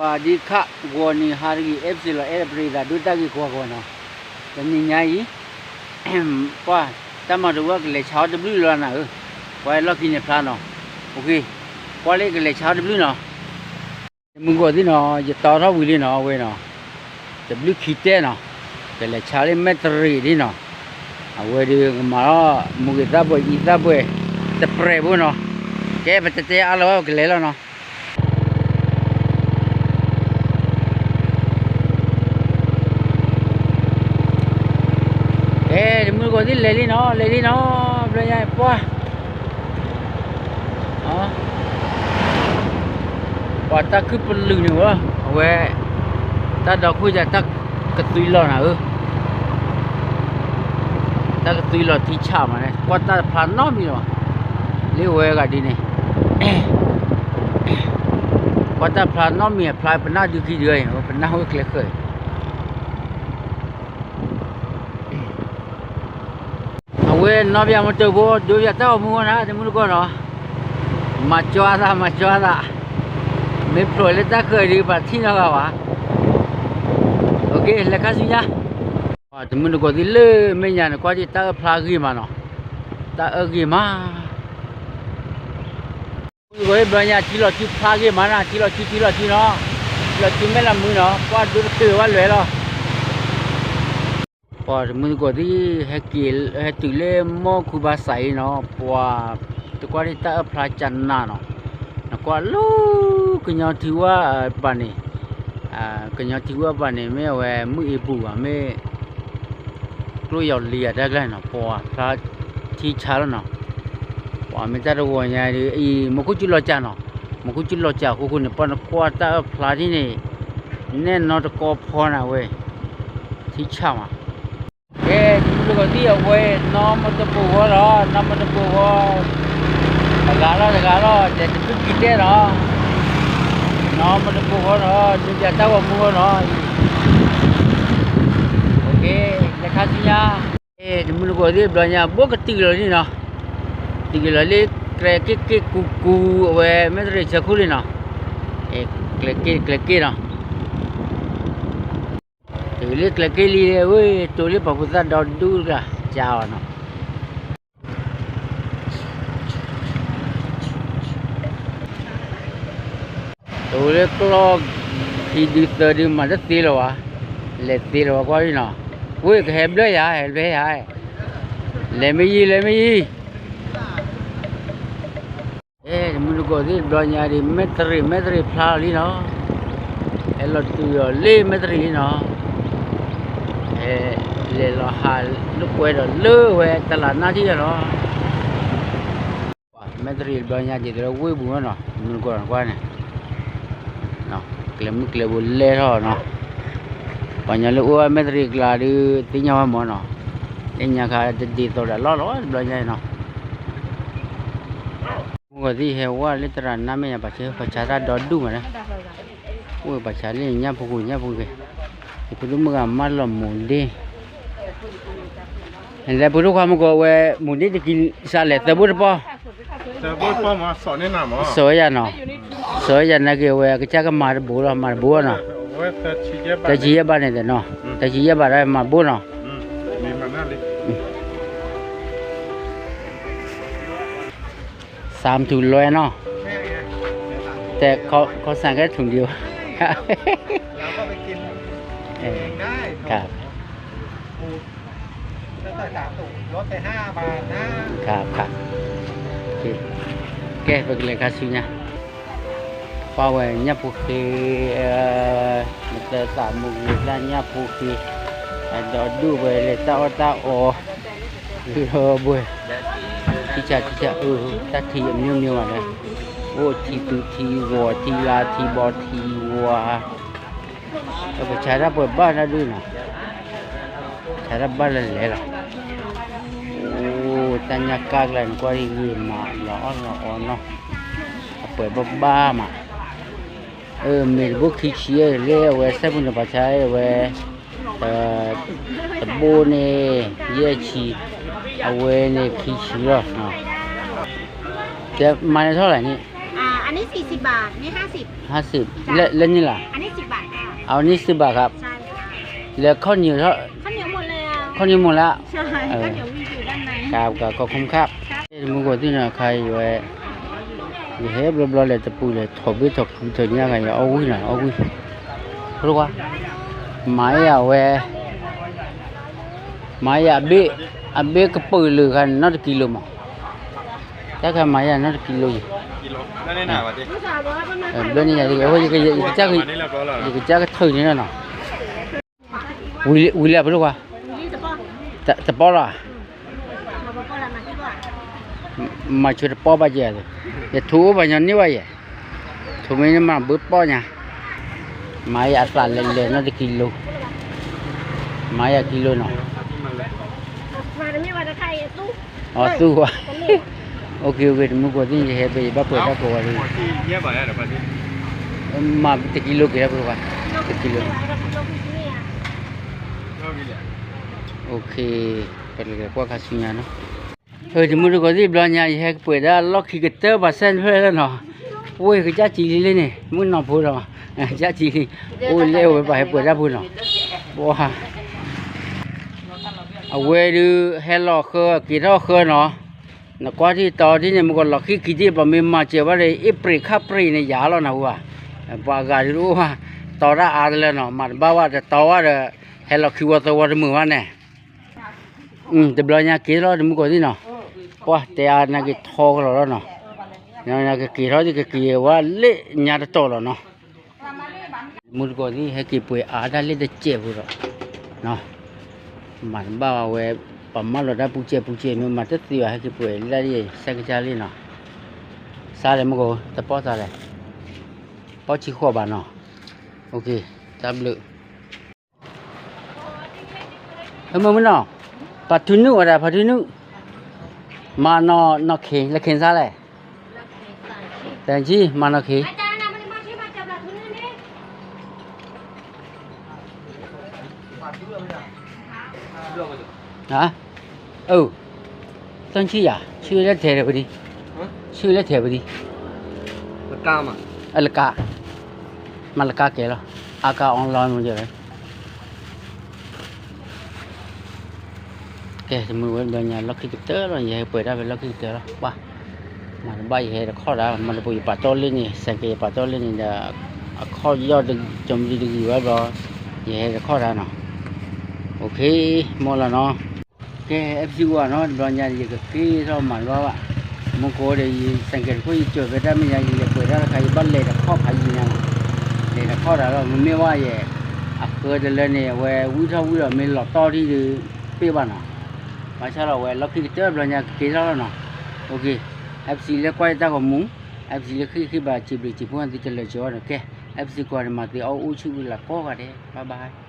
ပှၤဒ်ခးဂီၤနံၤဟါတဂ့ၤ အဲၣ်ပစံးလီၤ အဲၣ်ပရ့သးဒိၣ်တၢ်ဂ့ၤကွၢ်ဂီၤနီၤ, တနံၤညါအံၤ ပှၤတၢ်မၤတဝၢကလဲၤဆါအီၤတဘျုးလီၤနၤဧၢ, ပှၤလီၢ်ခံန့ၣ်ဖျါနီၤ, ပှၤလၢကလဲၤဆါအီၤတဘျုးနီၤ, တမုၢ်တကိးသ့ၣ်နီၤ ယတီထီၣ်ဝံၤလံနီၤ အဝဲနီၤ, တဘျုးခံတဲနီၤ, ကလဲၤဆါလၢမဲၣ်တရံးဒ်နီၤ, အဝဲဒုးကမၤထီၣ် မူဂ့ၤသၣ်ဘှဲးအံသၣ်ဘှဲး တပြဲးဖိနီၤ, ကဲပတဲတဲအါလီၤဝဲပကလဲၤလီၤနီၤ အဲ တမုၢ်တကိးသ့ၣ်လဲၤလံနီၤ လဲၤလံနီၤ, ဘျီညါပှၢ် ပှၤတၢ်ခုၣ်ပလုာ်န့ၣ်ဝဲ အဝဲ တၢ်ဒီခိၣ်ယၤတၢ်ကသွံလီၤနၤဧၢ, တၢ်ကသွံလီၤထံဆးမးန့ၣ် ကွၢ်တၢ်တဖျါနီတမံၤလီၤ, လၢဝဲဂၤဒ်န့ၣ် ကွၢ်တၢ်ဖျါနီတမံၤအဖျါ ပနၢ်ဒုခံဒုအံၤ ပနၢ်ဟိၣ်ကျဲဃၢၤအံၤ အဝဲနီၢ်ပၠးမတၢဖိ ဒိပၠးတၢ်ဂီၤမူဂီၢ်နၤ တမုၢ်တကိးနီၤ, မၤကၠီသး မၤကၠီသး, မ့ၢ်ဖျိးလၢတၢ်ဃၢၤဒုး ပှၤထံၣ်နီတဂၤဘၣ်, လဲၤခါဆူညါ, တမုၢ်တကိးသ့ၣ်လၢမဲာ်ညါန့ၣ် ကွၢ်ဒ်တၢ်အၢၣ်ဖျါဂ့ၤမးနီၤ, တၢ်အၢၣ်ဂ့ၤမး မုၢ်တကိးသ့ၣ်ဘျီညါ ထံလီၤထံဖျါဂ့ၤမးနၤ ထံလီၤထံ ထံလီၤထံနီၤ, ထံလီၤထံမဲၣ်လီၤမုၢ်နီၤ ပှၤဒိတချုးဘၣ်လွဲလီၤ, ပှၤတမုၢ်တကိးသ့ၣ် ဟဲက့ၤ ဟဲတုၤလၢမီၢ်ခူဘၣ်စးအံၤနီၤ ပှၤတကွၢ်ဒ်တၢ်အၢၣ်ဖျါကနၤနီၤ, နကွၢ်လၢ ကညီထံဝၣ်ဘၣ်န့ၣ် ကညီထံဝၣ်ဘၣ်န့ၣ် မ့ၢ်အဝဲမုၢ်အ့ပူၤဘၣ် မ့ၢ် ကျိယီၤလံၤအတၢ်ကျါနီၤ ပှၤဖျါထံဆါလီၤနီၤ, ပှၤမ့ၢ်တၢ်တဂီၤညါဒ်အံၤ မူခိၣ်ကၠူလီၤစှၤနီၤ, မူခိၣ်ကၠူလီၤစှၤအဃိဃိန့ၣ် ပှၤနကွၢ်တၢ်အၢၣ်ဖျါဒ်န့ၣ် နဲၣ်နီတကီဖီနၤဝဲ ထံဆါမး, ကဲ တမုၢ်တကိးသ့ၣ်အဝဲ နီၢ်မတပိာ်ဂီၢ်နီၤ နီၢ်မတပိာ်ဂီၢ် တဂၤလီၤတဂၤလီၤ ဒီးတဘျုးခံတဲနီၤ, နီၢ်မတပိာ်ဂီၢ်နီၤ ဒိပၠးတၢ်ဂီၤမူဂီၢ်နီၤ, လဲၤခါဆူညါ, တမုၢ်တကိးသ့ၣ်ဘျီညါ ဘိးကတုၤလီၤလံနီၤ, တုၤလီၤလၢ ကျဲက့ၣ်က့ၣ်ကူကူ အဝဲမဲၣ်တရံးဆၢခိၣ်လံနီၤ, ကျဲက့ၣ် ကျဲက့ၣ်နီၤ တုၤလၢကျဲက့ၣ်လံဝဲ တိၤလၢပှၤဖိသၣ်ဒီဒူၣ်တဂၤ ကၢအီၤနီၤ, တိၤလၢကျီၢ်ခံဒုသၢဒုမၤတသ့လၢၤဝဲ, လဲၤသ့လၢၤဝဲကွၢ်လံနီၤ, ဝ့ၢ်ကဟဲဘျၢယၤ ဟဲဘျၢယၤ, လဲၤမ့ၢ်ယံၤ လဲၤမ့ၢ်ယံၤ အဲ တမုၢ်တကိးသ့ၣ်တဘျီညါဒ် မဲၣ်တရံး မဲၣ်တရံးဖျါလီၤလံနီၤ, ဟဲလီၤတုၤဒီးလၢမဲၣ်တရံးလံနီၤ, ဟဲလဲၤလီၤဟးလိာ်ကွဲဒီးလၢဝဲတလးနၢ်ထံၣ်လီၤ, မဲၣ်တရံးတဘျီညါဒ်သိးလၢဝ့ၢ်ပူၤနီၤ တမုၢ်တကိးကွၢ်န့ၣ် ကျဲမုၢ်ကျဲဘိလဲၢ်ထီၣ်နီၤ, ပှၤညီလၢအိၣ်ဝဲမဲၣ်တရံးကျါဒုး သ့ၣ်ညါဝဲမၢ်နီၤ, သ့ၣ်ညါခါတဒ်သိးဒီးလီၢ်လီၤတဘျီညါအံၤနီၤ, မုၢ်ဂီၤသ့ၣ်ဟဲဝဲလၢတရၤနါမဲာ်ညါ ပှၤဆါတၢ်ဒီဒူၣ်မးန့ၣ်, အိၣ်ပှၤဆါလၢညၣ်ဖိဃူညၣ်ဖိဂ့ၤ, ယဖိဒိၣ်မုၣ်ဂၤမၢလီၤမူဒ့ၣ်, လဲၤဖိဒိၣ်ခွါမုၢ်ဂီၤဝဲ မူဒ့ၣ်တကံစးလဲၤသၢဘိတပီၢ် စီၤဝဲယၤနီၤ, စီၤဝဲယၤနာ်က့ၤဝဲ ကစၢ်ကမၤတဘိလီၤ မၤတဘိနီၤ, တဆံယဲၢ်ဘးန့ၣ်နီၤ, တဆံယဲၢ်ဘးဒၣ်မၤဘိနီၤ, သးမထူလွဲနီၤ, တဲခီစၢ်ကဲထူဒံးဘၣ်, ကဲ ပကလဲၤခါဆူညါ, ပှၤဝဲညၣ်ဖိဃ့, မတၤသးမူဂ့ၤသၣ်ညၣ်ဖိဃ့, ဒီးဒိၣ်ဝဲလဲၤတၢ်အီၣ်တၢ်အီ, လီၤဘှဲ, ထံဆးထံဆးအၢ, တၢ်ထံအမျိုးမျိုးဘၣ်ဒီး, အိၣ်ထံသူထံဂီၤ ထံလါထံဘီ ထံဝါ ပဆါတၢ်ပှဲၤဘၣ်တၢ်ဒုးနီၤ, ဆါတၢ်ဘၣ်လၢလဲၤလီၤ, အိၣ်တၢ်ညၣ်ကၢ်ကျါန့ၣ် ကွၢ်ဂ့ၤမးလီၤအီၣ်လီၤအီနီၤ, အပှဲၤဘၣ်ဘၣ်မး, မ့ၢ်တဘိခံဆံလၢအဝဲစဲပူၤန့ၣ် ပှၤဆါဝဲ တဘိန့ၣ် ယဲၢ်ဆံ, အဝဲန့ၣ်ခံဆံလီၤ, တဲမၤန့ၢ်ထီၣ်လဲၣ်န့ၣ်, အန့ၣ် สิบบาท นี่ห้าสิบ ห้าสิบ จ้ะ และ และนี่ล่ะ อันนี้สิบบาทค่ะ เอานี่สิบบาทครับ ใช่ค่ะ เหลือข้าวเหนียวเท่า ข้าวเหนียวหมดแล้ว ข้าวเหนียวหมดแล้ว ใช่ เออ ข้าวเหนียวมีอยู่ด้านใน ครับ ครับ ขอบคุณครับ ครับ မုၢ်ကီၢ်သံၣ်နီၤ ခါအံၤဝဲ ယဟဲဘျီဘျီလဲၤတပူၤလဲၤထီၣ်ဘ့ထီၣ်ခုထီၣ်ညါဂၤ ယအီၣ်ဝံၤနီၤ အီၣ်ဝံၤ ဖျိကွၢ် မၤယၤဝဲ မၤယၤအဘ့ၣ် အဘ့ၣ်ကပၢၢ်လၢာ်ခါန့ၣ် နီတကံလိမး တၢ်ခါမၤယၤနီတကံလိအံၤ ဘျီန့ၣ်ယၤ ယကစၢ်ကထုးန့ၣ်လီၤနီၤ ဝံၤလၢဖျိကွၢ် တပီၢ်လီၤ မၤဆိတပီၢ်ဘၣ်ကဲ ယထိအိၣ်ဘၣ်ညီန့ၢ်ဘၣ်ယဲ ထိမ့ၢ်မၤဘၢပီၢ်ညါ မၤယၤအသးလဲၤလဲၤနီတကံလိ မၤယၤကံလိနီၤ အသူဝဲ အိၣ်က့ၤ အိၣ်က့ၤ တမုၢ်ကီၢ်သ့ၣ် ယဟဲဖဲယဘၣ်ပှဲၤတၢ်ကိးဝဲ မၤတကံလိက့ၤလၢပှဲၤဘၣ် တကံလိ တမုၢ်တကိးသ့ၣ်ဘျီညါ ယဟဲကပှဲၤဒၣ်လီၢ်ခံကတၢၢ်ဘၣ်စဲၣ်ဖဲလဲၣ်နီၤ ပှ့ၤကစၢ်စံးလံလံန့ၣ် မုၢ်နီၢ်ဖိဒီး ကစၢ်စံးလံ အိၣ်လဲၣ်ဝဲဘၣ်ဟဲပှဲၤတၢ်ဖိနီၤ ပှၤ အဝဲဒုး ဟဲလီၤဃၢ က့ၤထီၣ်ဃၢနီၤ နကွၢ်ထံၣ်တီထံၣ်န့ၣ် မ့ၢ်ကီးလီၢ်ခံခံထံၣ် ပှၤမ့ၢ်မၤစၢၤဘၣ်ဒီး အ့ၣ်ပြံးခၣ်ပြံးန့ၣ် ယၤလီၤနၢ်ဟူဧါ ပှၤဂၤဒုးတအိၣ်ဘၣ် တီတၢ်အါတလၢနီၤ မၤတဘၣ်ဝဲတတီဝဲဒီး ဟဲလီၤခံဝီသၢဝီတမုာ်ဘၣ်န့ၣ် တဘျီညါက့ၤလီၤ တမုၢ်ကီၢ်သ့ၣ်နီၤ ပှၤတဲအါနက့ၤထီကလီၤလီၤနီၤ နကက့ၤထီၣ်ကက့ၤဝဲလၢညါတတီၤလီၤနီၤ မုၢ်တကိးသ့ၣ် ဟဲက့ၤပှဲၤအါတၢ်လၢတစဲးဖိဒီး မၤတဘၣ်ဝဲ ပှၤမၢလီၤတၢ်ပူၤစဲးပူၤစဲး မ့ၢ်မၤတသ့ဘၣ် ဟဲက့ၤပှဲၤလၢယဆဲးကစၢ်လံနီၤ စါလဲၣ်မုၢ်ကိး တပီၢ်သးလဲၣ် ပီၢ်ဆံဃိးဘၣ်နီၤ တၢ်ဘျုး ဟဲမုၢ်မုၢ်နီၤ ဖါထုနုၣ်ဝဲဒၣ် ဖါထုနုၣ် မၤနီၢ်နီၢ်ခ့ လၢခ့စါလဲၣ် တန်ဆံ မၤနီၢ်ခ့ ဟါ အၢ တၢ်ဆံယၤ ဆံလၢထဲးပဒံ ဆံလၢထဲးပဒံ လကါ မၤလကါကဲလီၤ အါကါအီလီၤမ့ၢ်ယဲ ကဲ တမုၢ်ဝဲဘျီညါ လီၢ်ခံကတၢၢ်လီၤ ယဟဲပှဲၤတၢ်ဖဲလီၢ်ခံကတၢၢ်လီၤ ပှၤ မၤတဘၣ်ယဟဲတခီၣ်ဒၣ် မၤတပူၤယပာ်တီၢ်လၢန့ၣ် စဲးကဲယပာ်တီၢ်လၢန့ၣ်ဒီး အခီၣ်ယီၢ်တကီမံတဂံၤဝဲဘျီ ယဟဲတခီၣ်ဒၣ်နီၤ OK မ့ၢ်လီၤနီၤ ကဲ FC ဝဲနီၤ တဘျီညါဒီး ယကက့ၤထီၣ်မၤတဘၣ်ဘၣ် မ့ၢ်ကိးဒီး ယစဲးကဲတခိၣ် ယစၢၤဖဲတၢ်မဲာ်ညါ ယလဲၤပှဲၤတၢ်တခါ ယဘၣ်လဲၤတခီၣ်ဖးယံၤညါနီၤ လဲၤတခီၣ်ဒၣ်လီၤ မ့မ့ၢ်ဝဲယဲ အဃၢတလၢန့ၣ် အဝဲဝံထီၣ်ဝံဒီး မ့ၢ်လီၤတီၢ်ထံဒီး ပ့ၢ်ဘၣ်နီၤ ဘၣ်ဆၣ်ဒီးအဝဲလီၢ်ခံကတၢၢ်ဘျီညါ ကက့ၤထီၣ်လီၤနီၤ OK FC လၢကွၢ်ယတၢ်ဂီၤမူ FC လၢဃ့ၢ်ဃ့ၢ်ဘၣ် စံးဘျုးစံးဖှိၣ်သုတလၢာ်ကၠီနီၤ ကဲ FC ကွၢ်န့ၣ် မၤသ့အီၣ်အိၣ်ဆူၣ်ဝံၤလၢကိးဂၤဒဲး bye bye